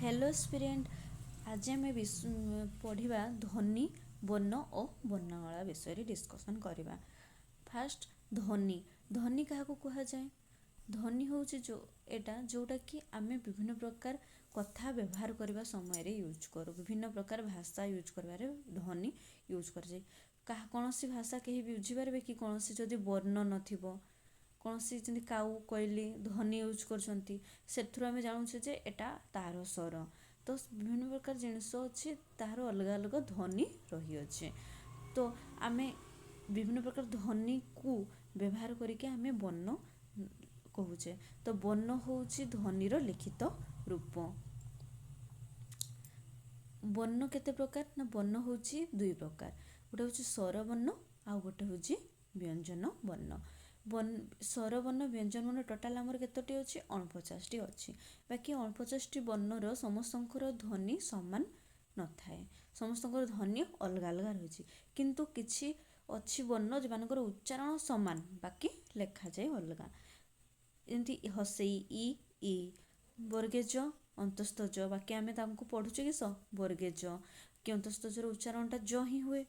Hello aspirant, ଆଜି ଆମେ ପଢ଼ିବା ଧ୍ୱନି, ବର୍ଣ୍ଣ ଓ ବର୍ଣ୍ଣମାଳା ବିଷୟରେ ଡିସ୍କସନ୍ କରିବା। ଫାଷ୍ଟ ଧ୍ୱନି। ଧ୍ୱନି କାହାକୁ କୁହାଯାଏ? ଧ୍ୱନି ହେଉଛି ଯେଉଁ ଏଇଟା ଯେଉଁଟାକି ଆମେ ବିଭିନ୍ନ ପ୍ରକାର କଥା ବ୍ୟବହାର କରିବା ସମୟରେ ୟୁଜ୍ କରୁ। ବିଭିନ୍ନ ପ୍ରକାର ଭାଷା ୟୁଜ୍ କରିବାରେ ଧ୍ୱନି ୟୁଜ୍ କରାଯାଏ। କାହା କୌଣସି ଭାଷା କେହି ବୁଝିପାରିବେ କି କୌଣସି ଯଦି ବର୍ଣ୍ଣ ନଥିବ? କୌଣସି ଯେମିତି କାଉ କହିଲି ଧ୍ୱନି ୟୁଜ୍ କରୁଛନ୍ତି, ସେଥିରୁ ଆମେ ଜାଣୁଛେ ଯେ ଏଇଟା ତାର ସ୍ୱର। ତ ବିଭିନ୍ନ ପ୍ରକାର ଜିନିଷ ଅଛି, ତାହାର ଅଲଗା ଅଲଗା ଧ୍ୱନି ରହିଅଛି। ତ ଆମେ ବିଭିନ୍ନ ପ୍ରକାର ଧ୍ୱନିକୁ ବ୍ୟବହାର କରିକି ଆମେ ବର୍ଣ୍ଣ କହୁଛେ। ତ ବର୍ଣ୍ଣ ହେଉଛି ଧ୍ୱନିର ଲିଖିତ ରୂପ। ବର୍ଣ୍ଣ କେତେ ପ୍ରକାର ନା ବର୍ଣ୍ଣ ହେଉଛି ଦୁଇ ପ୍ରକାର। ଗୋଟେ ହେଉଛି ସ୍ୱରବର୍ଣ୍ଣ, ଆଉ ଗୋଟେ ହେଉଛି ବ୍ୟଞ୍ଜନ ବର୍ଣ୍ଣ। ସ୍ୱରବର୍ଣ୍ଣ, ବ୍ୟଞ୍ଜନ ବର୍ଣ୍ଣ ଟୋଟାଲ୍ ଆମର କେତୋଟି ଅଛି? 49ଟି ଅଛି। ବାକି 49ଟି ବର୍ଣ୍ଣର ସମସ୍ତଙ୍କର ଧ୍ୱନି ସମାନ ନଥାଏ, ସମସ୍ତଙ୍କର ଧ୍ୱନି ଅଲଗା ଅଲଗା ରହିଛି। କିନ୍ତୁ କିଛି ଅଛି ବର୍ଣ୍ଣ ଯେଉଁମାନଙ୍କର ଉଚ୍ଚାରଣ ସମାନ, ବାକି ଲେଖାଯାଏ ଅଲଗା। ଯେମିତି ହସେଇ ଇ, ଇ, ବର୍ଗେଜ ଅନ୍ତସ୍ଥ ଜ, ବାକି ଆମେ ତାଙ୍କୁ ପଢ଼ୁଛେ କି ସ ବର୍ଗେଜ କି ଅନ୍ତସ୍ଥ ଜର ଉଚ୍ଚାରଣଟା ଜ ହିଁ ହୁଏ,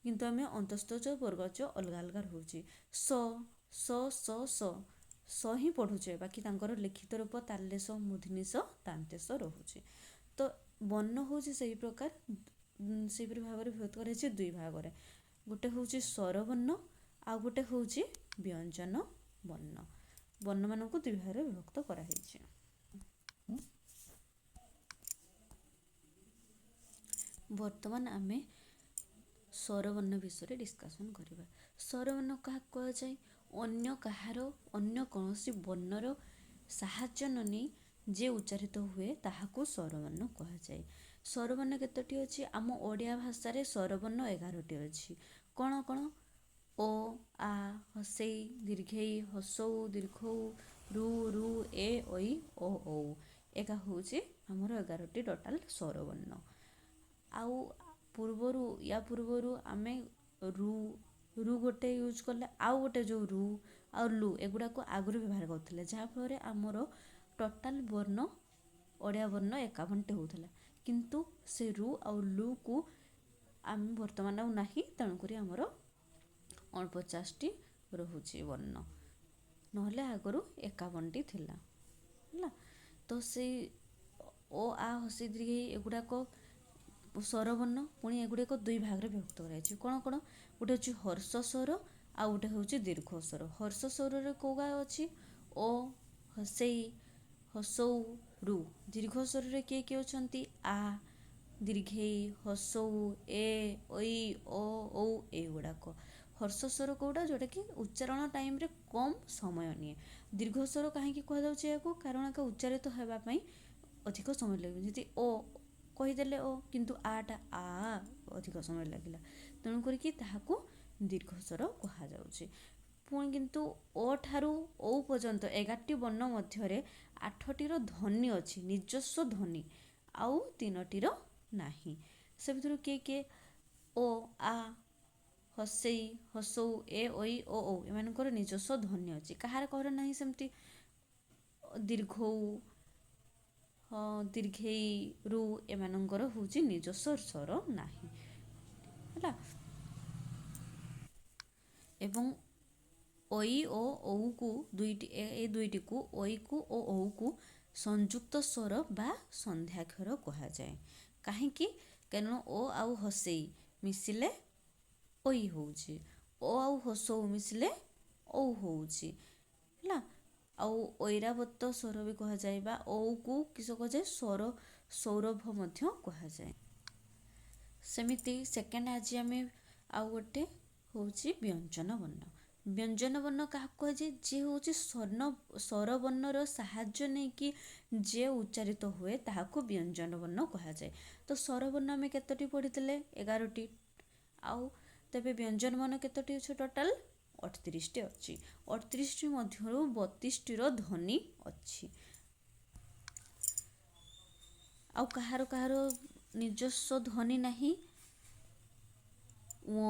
କିନ୍ତୁ ଆମେ ଅନ୍ତସ୍ଥ ଜ, ବର୍ଗଜ ଅଲଗା ଅଲଗା ରହୁଛି। ସ, ସ, ସ, ସ, ସ ହିଁ ପଢ଼ୁଛେ, ବାକି ତାଙ୍କର ଲିଖିତ ରୂପ ତାଲେସ, ମୂର୍ଦ୍ଧନ୍ୟ ସ, ଦାନ୍ତେଶ ରହୁଛି। ତ ବର୍ଣ୍ଣ ହେଉଛି ସେହି ପ୍ରକାର, ସେହିପରି ଭାବରେ ବିଭକ୍ତ କରାଯାଇଛି ଦୁଇ ଭାଗରେ। ଗୋଟେ ହେଉଛି ସ୍ୱରବର୍ଣ୍ଣ, ଆଉ ଗୋଟେ ହେଉଛି ବ୍ୟଞ୍ଜନ ବର୍ଣ୍ଣ। ବର୍ଣ୍ଣମାନଙ୍କୁ ଦୁଇ ଭାଗରେ ବିଭକ୍ତ କରାହେଇଛି। ବର୍ତ୍ତମାନ ଆମେ ସ୍ୱରବର୍ଣ୍ଣ ବିଷୟରେ ଡିସ୍କସନ୍ କରିବା। ସ୍ୱରବର୍ଣ୍ଣ କାହାକୁ କୁହାଯାଏ? ଅନ୍ୟ କାହାର, ଅନ୍ୟ କୌଣସି ବର୍ଣ୍ଣର ସାହାଯ୍ୟ ନ ନେଇ ଯେ ଉଚ୍ଚାରିତ ହୁଏ, ତାହାକୁ ସ୍ୱରବର୍ଣ୍ଣ କୁହାଯାଏ। ସ୍ୱରବର୍ଣ୍ଣ କେତୋଟି ଅଛି? ଆମ ଓଡ଼ିଆ ଭାଷାରେ ସ୍ୱରବର୍ଣ୍ଣ 11ଟି ଅଛି। କ'ଣ କ'ଣ? ଓ, ଆ, ହସେଇ, ଦୀର୍ଘେଇ, ହସଉ, ଦୀର୍ଘଉ, ରୁ, ରୁ, ଏ, ଐ, ଓ, ଔ। ଏକା ହେଉଛି ଆମର 11ଟି ଟୋଟାଲ୍ ସ୍ୱରବର୍ଣ୍ଣ। ଆଉ ପୂର୍ବରୁ, ୟା ପୂର୍ବରୁ ଆମେ ରୁ, ରୁ ଗୋଟେ ୟୁଜ୍ କଲେ, ଆଉ ଗୋଟେ ଯେଉଁ ରୁ ଆଉ ଲୁ, ଏଗୁଡ଼ାକୁ ଆଗରୁ ବ୍ୟବହାର କରୁଥିଲେ, ଯାହାଫଳରେ ଆମର ଟୋଟାଲ୍ ବର୍ଣ୍ଣ, ଓଡ଼ିଆ ବର୍ଣ୍ଣ 51ଟି ହେଉଥିଲା। କିନ୍ତୁ ସେ ରୁ ଆଉ ଲୁକୁ ଆମେ ବର୍ତ୍ତମାନ ଆଉ ନାହିଁ, ତେଣୁକରି ଆମର 49ଟି ରହୁଛି ବର୍ଣ୍ଣ, ନହେଲେ ଆଗରୁ 51ଟି ଥିଲା। ହେଲା ତ ସେଇ ଓ, ଆ, ହସେଇ, ଦୀର୍ଘେଇ ଏଗୁଡ଼ାକ ସ୍ୱରବର୍ଣ୍ଣ। ପୁଣି ଏଗୁଡ଼ିକ ଦୁଇ ଭାଗରେ ବିଭକ୍ତ କରାଯାଇଛି। କ'ଣ କ'ଣ? ଗୋଟେ ହେଉଛି ହର୍ଷ ସ୍ୱର, ଆଉ ଗୋଟେ ହେଉଛି ଦୀର୍ଘ ସ୍ୱର। ହର୍ଷ ସ୍ୱରରେ କେଉଁ ଗା ଅଛି? ଓ, ହସେଇ, ହସଉ, ରୁ। ଦୀର୍ଘ ସ୍ୱରରେ କିଏ କିଏ ଅଛନ୍ତି? ଆ, ଦୀର୍ଘେଇ, ହସଉ, ଏ, ଐ, ଓ, ଔ ଏଇଗୁଡ଼ାକ। ହର୍ଷ ସ୍ୱର କେଉଁଟା? ଯେଉଁଟାକି ଉଚ୍ଚାରଣ ଟାଇମ୍ରେ କମ୍ ସମୟ ନିଏ। ଦୀର୍ଘ ସ୍ୱର କାହିଁକି କୁହାଯାଉଛି ଏହାକୁ? କାରଣ ଏକ ଉଚ୍ଚାରିତ ହେବା ପାଇଁ ଅଧିକ ସମୟ ଲାଗିବ। ଯେମିତି ଓ କହିଦେଲେ ଓ, କିନ୍ତୁ ଆଟା ଆ ଅଧିକ ସମୟ ଲାଗିଲା, ତେଣୁ କରିକି ତାହାକୁ ଦୀର୍ଘ ସ୍ୱର କୁହାଯାଉଛି। ପୁଣି କିନ୍ତୁ ଓ ଠାରୁ ଔ ପର୍ଯ୍ୟନ୍ତ 11ଟି ବର୍ଣ୍ଣ ମଧ୍ୟରେ ଆଠଟିର ଧ୍ୱନି ଅଛି, ନିଜସ୍ୱ ଧ୍ୱନି, ଆଉ ତିନୋଟିର ନାହିଁ। ସେ ଭିତରୁ କିଏ କିଏ? ଓ, ଆ, ହସେଇ, ହସଉ, ଏ, ଐ, ଓ, ଔ ଏମାନଙ୍କର ନିଜସ୍ୱ ଧ୍ୱନି ଅଛି। କାହାର କାହାର ନାହିଁ? ସେମିତି ଦୀର୍ଘଉ, ଦୀର୍ଘେଇ, ରୁ ଏମାନଙ୍କର ହେଉଛି ନିଜସ୍ୱ ସ୍ୱର ନାହିଁ। ହେଲା, ଏବଂ ଐ ଓ ଔକୁ ଦୁଇଟି, ଏ ଦୁଇଟିକୁ, ଐକୁ ଓ ଔକୁ ସଂଯୁକ୍ତ ସ୍ୱର ବା ସନ୍ଧ୍ୟାକ୍ଷର କୁହାଯାଏ। କାହିଁକି? କାରଣ ଓ ଆଉ ହସେଇ ମିଶିଲେ ଐ ହେଉଛି, ଓ ଆଉ ହସଉ ମିଶିଲେ ଔ ହେଉଛି। ହେଲା, ଆଉ ଐରାବତ ସ୍ୱର ବି କୁହାଯାଏ, ବା ଔକୁ କିସ କୁହାଯାଏ? ସ୍ୱର ସୌରଭ ମଧ୍ୟ କୁହାଯାଏ। ସେମିତି ସେକେଣ୍ଡ ଆଜି ଆମେ ଆଉ ଗୋଟେ ହେଉଛି ବ୍ୟଞ୍ଜନ ବର୍ଣ୍ଣ। ବ୍ୟଞ୍ଜନ ବର୍ଣ୍ଣ କାହାକୁ କୁହାଯାଏ? ଯିଏ ହେଉଛି ସ୍ୱରବର୍ଣ୍ଣର ସାହାଯ୍ୟ ନେଇକି ଯେ ଉଚ୍ଚାରିତ ହୁଏ, ତାହାକୁ ବ୍ୟଞ୍ଜନ ବର୍ଣ୍ଣ କୁହାଯାଏ। ତ ସ୍ୱରବର୍ଣ୍ଣ ଆମେ କେତୋଟି ପଢ଼ିଥିଲେ? 11ଟି। ଆଉ ତେବେ ବ୍ୟଞ୍ଜନ ବର୍ଣ୍ଣ କେତୋଟି ଅଛି? ଟୋଟାଲ୍ 38ଟି ଅଛି। 38ଟି ମଧ୍ୟରୁ 32ଟିର ଧ୍ୱନି ଅଛି। ଆଉ କାହାର କାହାର ନିଜସ୍ୱ ଧ୍ୱନି ନାହିଁ? ଓ,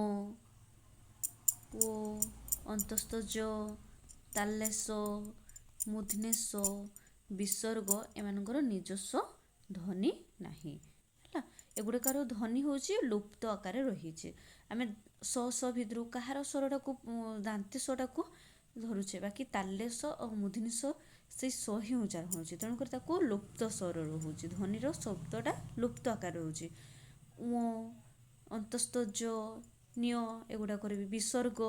ଓ, ଅନ୍ତସ୍ଥ ଜ, ତାଲେସ, ମୂର୍ଦ୍ଧନ୍ୟ ସ, ବିସର୍ଗ ଏମାନଙ୍କର ନିଜସ୍ୱ ଧ୍ୱନି ନାହିଁ। ହେଲା, ଏଗୁଡ଼ାକର ଧ୍ୱନି ହେଉଛି ଲୁପ୍ତ ଆକାରରେ ରହିଛି। ଆମେ ସ ସ ଭିତରୁ କାହାର ସ୍ୱରଟାକୁ, ଦାନ୍ତେ ସ୍ୱରଟାକୁ ଧରୁଛେ, ବାକି ତାଲେଶ ଆଉ ମୂର୍ଦ୍ଧନ୍ୟ ସ ସେଇ ସ ହିଁ ଉଚ୍ଚାରଣ ହେଉଛି। ତେଣୁକରି ତାକୁ ଲୁପ୍ତ ସ୍ୱର ରହୁଛି, ଧ୍ୱନିର ଶବ୍ଦଟା ଲୁପ୍ତ ଆକାର ରହୁଛି। ଉଁ, ଅନ୍ତସ୍ଥ ଜ, ନିୟ ଏଗୁଡ଼ାକରେ ବି ବିସର୍ଗ।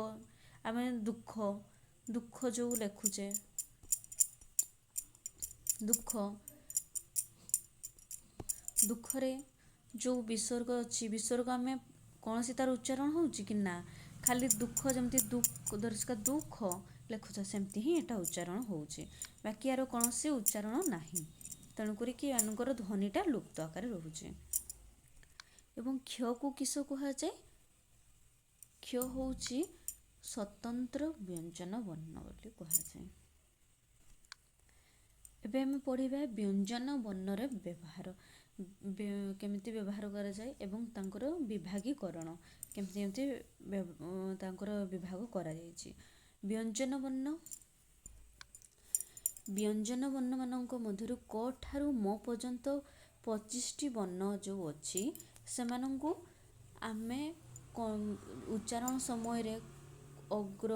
ଆମେ ଦୁଃଖ, ଦୁଃଖ ଯେଉଁ ଲେଖୁଛେ, ଦୁଃଖ, ଦୁଃଖରେ ଯେଉଁ ବିସର୍ଗ ଅଛି, ବିସର୍ଗ ଆମେ କୌଣସି ତାର ଉଚ୍ଚାରଣ ହେଉଛି କି ନା? ଖାଲି ଦୁଃଖ ଯେମିତି ଦୁଃଖ ଦୁଃଖ ଲେଖୁଛ, ସେମିତି ହିଁ ଏଇଟା ଉଚ୍ଚାରଣ ହେଉଛି, ବାକି ଏହାର କୌଣସି ଉଚ୍ଚାରଣ ନାହିଁ। ତେଣୁକରି କି ଏମାନଙ୍କର ଧ୍ୱନିଟା ଲୁପ୍ତ ଆକାରରେ ରହୁଛି। ଏବଂ କ୍ଷକୁ କିସ କୁହାଯାଏ? କ୍ଷ ହେଉଛି ସ୍ୱତନ୍ତ୍ର ବ୍ୟଞ୍ଜନ ବର୍ଣ୍ଣ ବୋଲି କୁହାଯାଏ। ଏବେ ଆମେ ପଢ଼ିବା ବ୍ୟଞ୍ଜନ ବର୍ଣ୍ଣର ବ୍ୟବହାର କେମିତି ବ୍ୟବହାର କରାଯାଏ ଏବଂ ତାଙ୍କର ବିଭାଗୀକରଣ କେମିତି, କେମିତି ତାଙ୍କର ବିଭାଗ କରାଯାଇଛି। ବ୍ୟଞ୍ଜନ ବର୍ଣ୍ଣ, ବ୍ୟଞ୍ଜନ ବର୍ଣ୍ଣମାନଙ୍କ ମଧ୍ୟରୁ କ ଠାରୁ ମ ପର୍ଯ୍ୟନ୍ତ 25ଟି ବର୍ଣ୍ଣ ଯେଉଁ ଅଛି, ସେମାନଙ୍କୁ ଆମେ ଉଚ୍ଚାରଣ ସମୟରେ ଅଗ୍ର,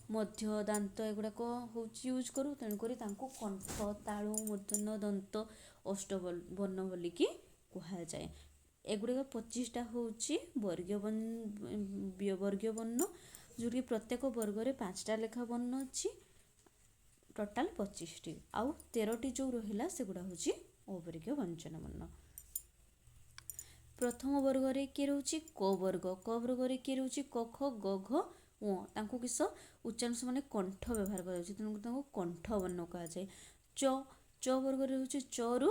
ମଧ୍ୟ, ଦାନ୍ତ ଏଗୁଡ଼ାକ ହେଉଛି ୟୁଜ୍ କରୁ। ତେଣୁକରି ତାଙ୍କୁ କଣ୍ଠ, ତାଳୁ, ମୂର୍ଦ୍ଧନ୍ୟ, ଦନ୍ତ, ଅଷ୍ଟ ବର୍ଣ୍ଣ ବୋଲିକି କୁହାଯାଏ। ଏଗୁଡ଼ିକ 25ଟା ହେଉଛି ବର୍ଗୀୟ ବର୍ଣ୍ଣ, ଯେଉଁଠିକି ପ୍ରତ୍ୟେକ ବର୍ଗରେ 5ଟା ଲେଖା ବର୍ଣ୍ଣ ଅଛି, ଟୋଟାଲ୍ 25ଟି। ଆଉ 13ଟି ଯେଉଁ ରହିଲା, ସେଗୁଡ଼ା ହେଉଛି ଅବର୍ଗୀୟ ବ୍ୟଞ୍ଜନ ବର୍ଣ୍ଣ। ପ୍ରଥମ ବର୍ଗରେ କିଏ ରହୁଛି? କ ବର୍ଗ। କ ବର୍ଗରେ କିଏ ରହୁଛି? କ, ଖ, ଗ, ଘ, ଓ। ତାଙ୍କୁ କିସ ଉଚ୍ଚାରଣ ସେମାନେ କଣ୍ଠ ବ୍ୟବହାର କରାଯାଉଛି, ତେଣୁ ତାଙ୍କୁ କଣ୍ଠ ବର୍ଣ୍ଣ କୁହାଯାଏ। ଚ, ଚ ବର୍ଗରେ ରହୁଛି ଚରୁ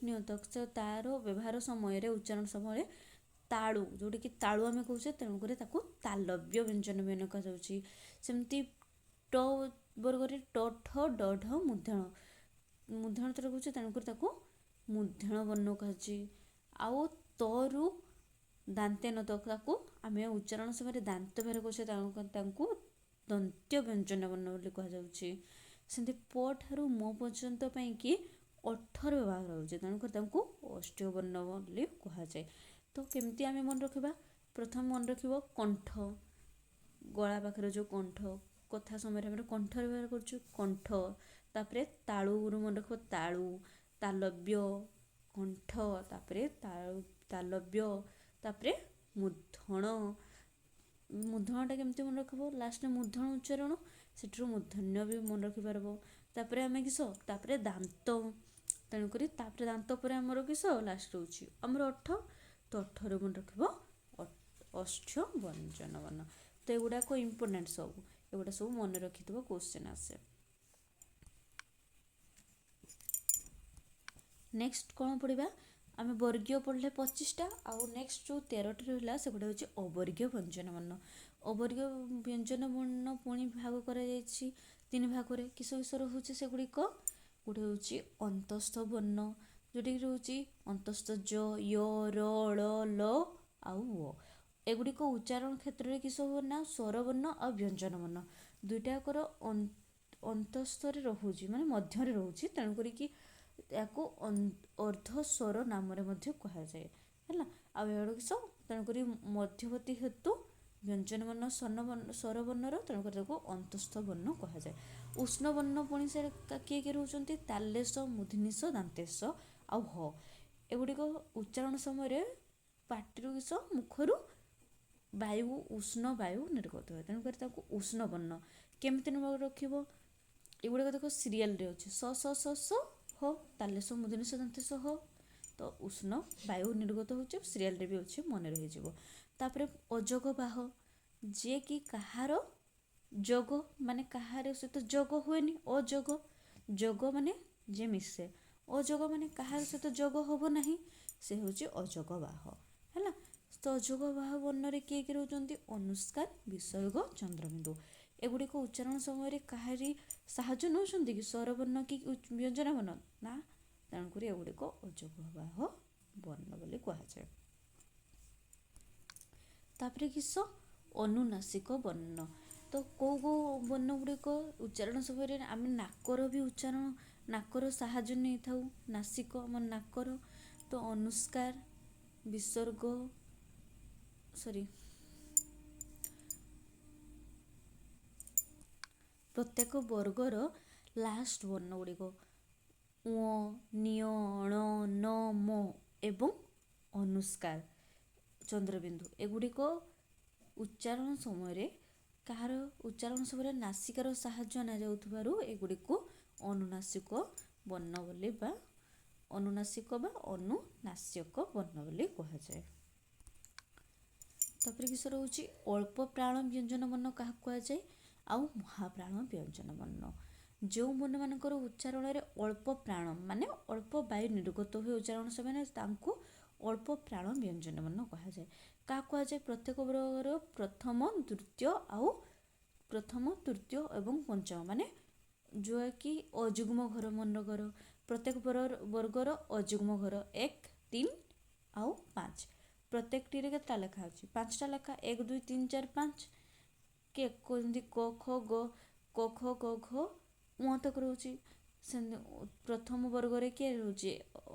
ନିୟତ, ତାର ବ୍ୟବହାର ସମୟରେ, ଉଚ୍ଚାରଣ ସମୟରେ ତାଳୁ, ଯେଉଁଟାକି ତାଳୁ ଆମେ କହୁଛେ, ତେଣୁକରି ତାକୁ ତାଲବ୍ୟ ବ୍ୟଞ୍ଜନ ବର୍ଣ୍ଣ କୁହାଯାଉଛି। ସେମିତି ଟ ବର୍ଗରେ ଟ, ଠ, ଡ, ଢ, ମୂର୍ଦ୍ଧନ୍ୟ, ମୂର୍ଦ୍ଧନ୍ୟ କହୁଛେ, ତେଣୁକରି ତାକୁ ମୂର୍ଦ୍ଧନ୍ୟ ବର୍ଣ୍ଣ କୁହାଯାଉଛି। ଆଉ ତରୁ ଦାନ୍ତେ ନ, ତାକୁ ଆମେ ଉଚ୍ଚାରଣ ସମୟରେ ଦାନ୍ତ ବ୍ୟବହାର କରୁଛେ, ତାଙ୍କୁ ଦନ୍ତ୍ୟ ବ୍ୟଞ୍ଜନ ବର୍ଣ୍ଣ ବୋଲି କୁହାଯାଉଛି। ସେମିତି ପ ଠାରୁ ମ ପର୍ଯ୍ୟନ୍ତ ପାଇଁକି 18 ବ୍ୟବହାର ହେଉଛି, ତେଣୁକରି ତାଙ୍କୁ ଅଷ୍ଟ୍ୟ ବର୍ଣ୍ଣ ବୋଲି କୁହାଯାଏ। ତ କେମିତି ଆମେ ମନେ ରଖିବା? ପ୍ରଥମେ ମନେ ରଖିବ କଣ୍ଠ, ଗଳା ପାଖରେ ଯେଉଁ କଣ୍ଠ, କଥା ସମୟରେ ଆମେ କଣ୍ଠ ବ୍ୟବହାର କରୁଛୁ, କଣ୍ଠ। ତାପରେ ତାଳୁରୁ ମନେ ରଖିବ ତାଳୁ, ତାଲବ୍ୟ, କଣ୍ଠ, ତାପରେ ତାଳୁ, ତାଲବ୍ୟ, ତାପରେ ମୂର୍ଦ୍ଧନ। ମୂର୍ଦ୍ଧନଟା କେମିତି ମନେ ରଖିବ? ଲାଷ୍ଟରେ ମୂର୍ଦ୍ଧନ ଉଚ୍ଚାରଣ, ସେଠାରୁ ମୂର୍ଦ୍ଧନ୍ୟ ବି ମନେ ରଖିପାରିବ। ତାପରେ ଆମେ କିସ? ତାପରେ ଦାନ୍ତ, ତେଣୁକରି ତାପରେ ଦାନ୍ତ ପରେ ଆମର କିସ ଲାଷ୍ଟ ରହୁଛି ଆମର ଅଠ। ତ ଅଠରୁ ମନେ ରଖିବ ଅଷ୍ଠ୍ୟ ବ୍ୟଞ୍ଜନ ବର୍ଣ୍ଣ। ତ ଏଗୁଡ଼ାକ ଇମ୍ପୋର୍ଟାଣ୍ଟ ସବୁ, ଏଗୁଡ଼ା ସବୁ ମନେ ରଖିଥିବ, କ୍ୱେଶ୍ଚନ୍ ଆସେ। ନେକ୍ସଟ କ'ଣ ପଢ଼ିବା ଆମେ? ବର୍ଗୀୟ ପଢ଼ିଲେ 25ଟା, ଆଉ ନେକ୍ସଟ ଯେଉଁ 13ଟି ରହିଲା, ସେଗୁଡ଼ା ହେଉଛି ଅବର୍ଗୀୟ ବ୍ୟଞ୍ଜନ ବର୍ଣ୍ଣ। ଅବର୍ଗୀୟ ବ୍ୟଞ୍ଜନ ବର୍ଣ୍ଣ ପୁଣି ଭାଗ କରାଯାଇଛି ତିନି ଭାଗରେ। କିସ କିସ ରହୁଛି ସେଗୁଡ଼ିକ? ଗୋଟେ ହେଉଛି ଅନ୍ତସ୍ଥ ବର୍ଣ୍ଣ, ଯେଉଁଟାକି ରହୁଛି ଅନ୍ତସ୍ଥ ଜ, ୟ, ର, ଳ, ଲ ଆଉ ଓ। ଏଗୁଡ଼ିକ ଉଚ୍ଚାରଣ କ୍ଷେତ୍ରରେ କିସ ହେବ ନା ସ୍ୱରବର୍ଣ୍ଣ ଆଉ ବ୍ୟଞ୍ଜନ ବର୍ଣ୍ଣ ଦୁଇଟାକର ଅନ୍ତସ୍ଥରେ ରହୁଛି, ମାନେ ମଧ୍ୟରେ ରହୁଛି। ତେଣୁ କରିକି ଏହାକୁ ଅର୍ଦ୍ଧ ସ୍ୱର ନାମରେ ମଧ୍ୟ କୁହାଯାଏ। ହେଲା, ଆଉ ଏଗୁଡ଼ା କିସ? ତେଣୁକରି ମଧ୍ୟବର୍ତ୍ତୀ ହେତୁ ବ୍ୟଞ୍ଜନ ବର୍ଣ୍ଣ ସ୍ୱରବର୍ଣ୍ଣର, ତେଣୁକରି ତାକୁ ଅନ୍ତସ୍ଥ ବର୍ଣ୍ଣ କୁହାଯାଏ। ଉଷ୍ଣ ବର୍ଣ୍ଣ ପୁଣି ସେ କିଏ କିଏ ରହୁଛନ୍ତି? ତାଲେଶ, ମୂର୍ଦ୍ଧନ୍ୟ, ଦାନ୍ତେଶ ଆଉ ହ। ଏଗୁଡ଼ିକ ଉଚ୍ଚାରଣ ସମୟରେ ପାଟିରୁ କିସ, ମୁଖରୁ ବାୟୁ, ଉଷ୍ଣ ବାୟୁ ନିର୍ଗତ ହୁଏ, ତେଣୁକରି ତାକୁ ଉଷ୍ଣ ବର୍ଣ୍ଣ। କେମିତି ରଖିବ? ଏଗୁଡ଼ାକ ଦେଖ, ସିରିଏଲରେ ଅଛି, ସ ସ ସ ସ ହ, ତାଲେଶ, ମୂର୍ଦ୍ଧନ୍ୟ, ଦାନ୍ତେଶ, ହ। ତ ଉଷ୍ଣ ବାୟୁ ନିର୍ଗତ ହେଉଛି, ସିରିଏଲରେ ବି ଅଛି, ମନେ ରହିଯିବ। ତାପରେ ଅଯୋଗ ବାହ, ଯିଏକି କାହାର ଯୋଗ, ମାନେ କାହାର ସହିତ ଯୋଗ ହୁଏନି, ଅଯୋଗ। ଯୋଗ ମାନେ ଯିଏ ମିଶେ, ଅଯୋଗ ମାନେ କାହାର ସହିତ ଯୋଗ ହେବ ନାହିଁ, ସେ ହେଉଛି ଅଯୋଗ ବାହ। ହେଲା, ତ ଅଯୋଗ ବାହ ବର୍ଣ୍ଣରେ କିଏ କିଏ ରହୁଛନ୍ତି? ଅନୁସ୍କାର, ବିସର୍ଗ, ଚନ୍ଦ୍ରବିନ୍ଦୁ। ଏଗୁଡ଼ିକ ଉଚ୍ଚାରଣ ସମୟରେ କାହାରି ସାହାଯ୍ୟ ନେଉଛନ୍ତି କି, ସ୍ୱରବର୍ଣ୍ଣ କି ବ୍ୟଞ୍ଜନ ବର୍ଣ୍ଣ? ନା। ତେଣୁକରି ଏଗୁଡ଼ିକ ଅଯୋଗ ବାହ ବର୍ଣ୍ଣ ବୋଲି କୁହାଯାଏ। ତାପରେ କିସ? ଅନୁନାସିକ ବର୍ଣ୍ଣ। ତ କେଉଁ କେଉଁ ବର୍ଣ୍ଣ ଗୁଡ଼ିକ ଉଚ୍ଚାରଣ ସମୟରେ ଆମେ ନାକର ବି ଉଚ୍ଚାରଣ, ନାକର ସାହାଯ୍ୟ ନେଇଥାଉ, ନାସିକ ଆମ ନାକର। ତ ଅନୁସ୍କାର, ବିସର୍ଗ, ସରି, ପ୍ରତ୍ୟେକ ବର୍ଗର ଲାଷ୍ଟ ବର୍ଣ୍ଣ ଗୁଡ଼ିକ ଉଁ, ନିୟ, ଣ, ନ, ମ ଏବଂ ଅନୁସ୍କାର ଚନ୍ଦ୍ରବିନ୍ଦୁ, ଏଗୁଡ଼ିକ ଉଚ୍ଚାରଣ ସମୟରେ, କାହାର ଉଚ୍ଚାରଣ ସମୟରେ ନାସିକାର ସାହାଯ୍ୟ ନିଆଯାଉଥିବାରୁ ଏଗୁଡ଼ିକୁ ଅନୁନାସିକ ବର୍ଣ୍ଣ ବୋଲି ବା ଅନୁନାସିକ ବା ଅନୁନାସ୍ୟକ ବର୍ଣ୍ଣ ବୋଲି କୁହାଯାଏ। ତାପରେ କିସ ରହୁଛି? ଅଳ୍ପ ପ୍ରାଣ ବ୍ୟଞ୍ଜନ ବର୍ଣ୍ଣ କାହାକୁ କୁହାଯାଏ ଆଉ ମହାପ୍ରାଣ ବ୍ୟଞ୍ଜନ ବର୍ଣ୍ଣ। ଯେଉଁ ବର୍ଣ୍ଣମାନଙ୍କର ଉଚ୍ଚାରଣରେ ଅଳ୍ପ ପ୍ରାଣ, ମାନେ ଅଳ୍ପ ବାୟୁ ନିର୍ଗତ ହୁଏ ଉଚ୍ଚାରଣ ସମୟରେ, ତାଙ୍କୁ ଅଳ୍ପ ପ୍ରାଣ ବ୍ୟଞ୍ଜନ ବର୍ଣ୍ଣ କୁହାଯାଏ। କାହାକୁ କୁହାଯାଏ? ପ୍ରତ୍ୟେକ ବର୍ଗର ପ୍ରଥମ, ତୃତୀୟ ଆଉ ପ୍ରଥମ, ତୃତୀୟ ଏବଂ ପଞ୍ଚମ, ମାନେ ଯେଉଁକି ଅଯୁଗ୍ମ ଘର ମନେକର, ପ୍ରତ୍ୟେକ ବର୍ଗର ଅଯୁଗ୍ମ ଘର 1, 3 ଆଉ 5। ପ୍ରତ୍ୟେକଟିରେ କେତେଟା ଲେଖା ଅଛି? 5ଟା ଲେଖା, 1, 2, 3, 4, 5। କିଏ ଯେମିତି କ, ଖ, ଗ, କ, ଖ, ଗ, ଘ, ଉଁ ତକ ରହୁଛି। ସେମିତି ପ୍ରଥମ ବର୍ଗରେ କିଏ ରହୁଛି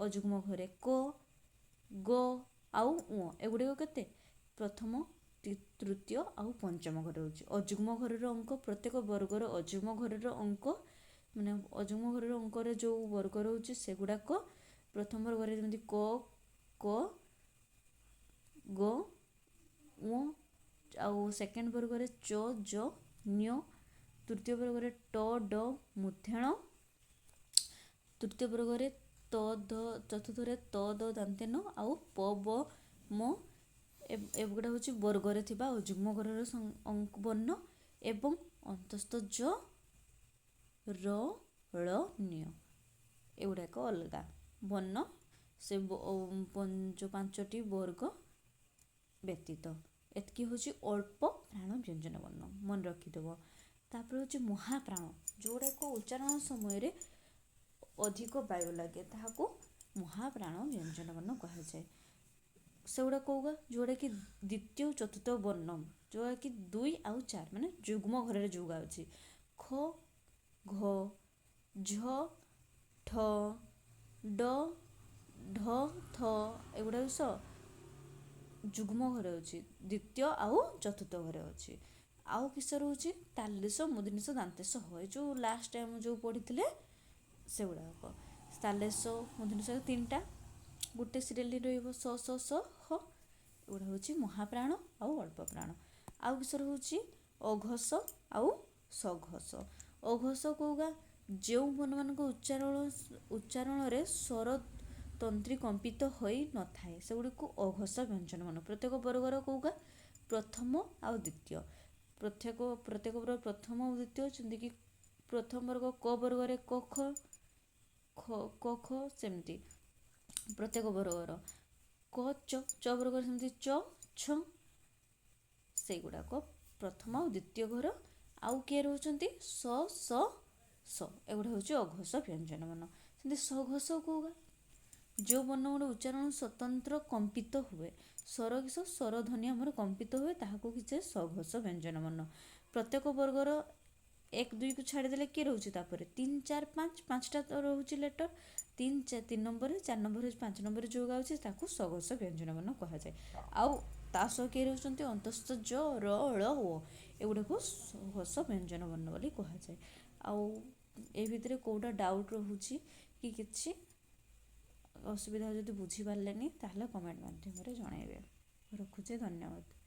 ଅଯୁଗ୍ମ ଘରେ? କ, ଗ ଆଉ ଉଁ। ଏଗୁଡ଼ିକ କେତେ? ପ୍ରଥମ, ତୃତୀୟ ଆଉ ପଞ୍ଚମ ଘରେ ରହୁଛି। ଅଯୁଗ୍ମ ଘରର ଅଙ୍କ, ପ୍ରତ୍ୟେକ ବର୍ଗର ଅଯୁଗ୍ମ ଘରର ଅଙ୍କ, ମାନେ ଅଯୁଗ୍ମ ଘରର ଅଙ୍କରେ ଯେଉଁ ବର୍ଗ ରହୁଛି ସେଗୁଡ଼ାକ ପ୍ରଥମ ବର୍ଗରେ ଯେମିତି କ, କ, ଗ, ଉଁ, ଆଉ ସେକେଣ୍ଡ ବର୍ଗରେ ଚ, ଜ, ନ୍ୟ, ତୃତୀୟ ବର୍ଗରେ ଟ, ଡ, ମୂର୍ଦ୍ଧନ୍ୟ, ତୃତୀୟ ବର୍ଗରେ ତ, ଧ, ଚତୁର୍ଥରେ ତ, ଦ, ଦାନ୍ତେ ନ ଆଉ ପ, ବ, ମ। ଏଗୁଡ଼ା ହେଉଛି ବର୍ଗରେ ଥିବା ଅଯୁଗ୍ମ ଘରର ବର୍ଣ୍ଣ ଏବଂ ଅନ୍ତସ୍ଥ ଜ, ର, ଳ, ନ୍ୟ ଏଗୁଡ଼ାକ ଅଲଗା ବର୍ଣ୍ଣ, ସେ ଯେଉଁ 5ଟି ବର୍ଗ ବ୍ୟତୀତ। ଏତିକି ହେଉଛି ଅଳ୍ପ ପ୍ରାଣ ବ୍ୟଞ୍ଜନ ବର୍ଣ୍ଣ, ମନେ ରଖିଦେବ। ତାପରେ ହେଉଛି ମହାପ୍ରାଣ, ଯେଉଁଗୁଡ଼ାକ ଉଚ୍ଚାରଣ ସମୟରେ ଅଧିକ ବାୟୁ ଲାଗେ ତାହାକୁ ମହାପ୍ରାଣ ବ୍ୟଞ୍ଜନ ବର୍ଣ୍ଣ କୁହାଯାଏ। ସେଗୁଡ଼ା କେଉଁଗା? ଯେଉଁଟାକି ଦ୍ୱିତୀୟ ଚତୁର୍ଥ ବର୍ଣ୍ଣ, ଯେଉଁଟାକି 2 ଆଉ 4, ମାନେ ଯୁଗ୍ମ ଘରରେ ଯେଉଁଗା ଅଛି, ଖ, ଘ, ଝ, ଠ, ଡ, ଢ, ଥ, ଏଗୁଡ଼ା ଯୁଗ୍ମ ଘରେ ଅଛି, ଦ୍ୱିତୀୟ ଆଉ ଚତୁର୍ଥ ଘରେ ଅଛି। ଆଉ କିସ ରହୁଛି? ତାଲେଶ, ମୁଦିନିଷ, ଦାନ୍ତେଶ, ହ। ଏ ଯେଉଁ ଲାଷ୍ଟ ଟାଇମ୍ ଯେଉଁ ପଢ଼ିଥିଲେ ସେଗୁଡ଼ାକ ତାଲେଶ, ମୁଦିନିଷ 3ଟା ଗୋଟେ ସିରିଏଲରେ ରହିବ, ସ, ସ, ସ, ହ। ଏଗୁଡ଼ା ହେଉଛି ମହାପ୍ରାଣ ଆଉ ଅଳ୍ପ ପ୍ରାଣ। ଆଉ କିସ ରହୁଛି? ଅଘୋଷ ଆଉ ସଘୋଷ। ଅଘୋଷ କେଉଁଗା? ଯେଉଁ ବର୍ଣ୍ଣମାନଙ୍କ ଉଚ୍ଚାରଣରେ ସ୍ୱର ତନ୍ତ୍ରୀ କମ୍ପିତ ହୋଇନଥାଏ ସେଗୁଡ଼ିକୁ ଅଘୋଷ ବ୍ୟଞ୍ଜନ ବର୍ଣ୍ଣ। ପ୍ରତ୍ୟେକ ବର୍ଗର କେଉଁଗା? ପ୍ରଥମ ଆଉ ଦ୍ୱିତୀୟ, ପ୍ରତ୍ୟେକ ବର୍ଗ ପ୍ରଥମ ଆଉ ଦ୍ୱିତୀୟ। ଯେମିତିକି ପ୍ରଥମ ବର୍ଗ କ ବର୍ଗରେ କ, ଖ, ଖ, କ, ଖ, ସେମିତି ପ୍ରତ୍ୟେକ ବର୍ଗର କ, ଚ, ଚ ବର୍ଗରେ ସେମିତି ଚ, ଛ, ସେଇଗୁଡ଼ାକ ପ୍ରଥମ ଆଉ ଦ୍ୱିତୀୟ ଘର। ଆଉ କିଏ ରହୁଛନ୍ତି? ସ, ସ, ସ, ଏଗୁଡ଼ା ହେଉଛି ଅଘୋଷ ବ୍ୟଞ୍ଜନ ବର୍ଣ୍ଣ। ସେମିତି ସଘୋଷ କେଉଁଗା? ଯେଉଁ ବର୍ଣ୍ଣ ଗୁଡ଼ା ଉଚ୍ଚାରଣ ସ୍ୱତନ୍ତ୍ର କମ୍ପିତ ହୁଏ, ସ୍ୱର କିସ, ସ୍ୱର ଧ୍ୱନି ଆମର କମ୍ପିତ ହୁଏ, ତାହାକୁ କିଛି ସଘୋଷ ବ୍ୟଞ୍ଜନ ବର୍ଣ୍ଣ। ପ୍ରତ୍ୟେକ ବର୍ଗର 1, 2କୁ ଛାଡ଼ିଦେଲେ କିଏ ରହୁଛି ତାପରେ? 3, 4, 5, 5ଟା ତ ରହୁଛି ଲେଟର। 3, 3 ନମ୍ବରରେ, 4 ନମ୍ବରରେ, 5 ନମ୍ବରରେ ଯେଉଁ ଅଛି ତାକୁ ସଘୋଷ ବ୍ୟଞ୍ଜନ ବର୍ଣ୍ଣ କୁହାଯାଏ। ଆଉ ତା ସହ କିଏ ରହୁଛନ୍ତି? ଅନ୍ତସ୍ଥ ଜ, ର, ଳ, ଓ, ଏଗୁଡ଼ାକୁ ସଘୋଷ ବ୍ୟଞ୍ଜନ ବର୍ଣ୍ଣ ବୋଲି କୁହାଯାଏ। ଆଉ ଏ ଭିତରେ କେଉଁଟା ଡାଉଟ୍ ରହୁଛି କି କିଛି ଅସୁବିଧା ଯଦି ବୁଝିପାରିଲେନି ତାହେଲେ କମେଣ୍ଟ ମାଧ୍ୟମରେ ଜଣାଇବେ। ରଖୁଛି, ଧନ୍ୟବାଦ।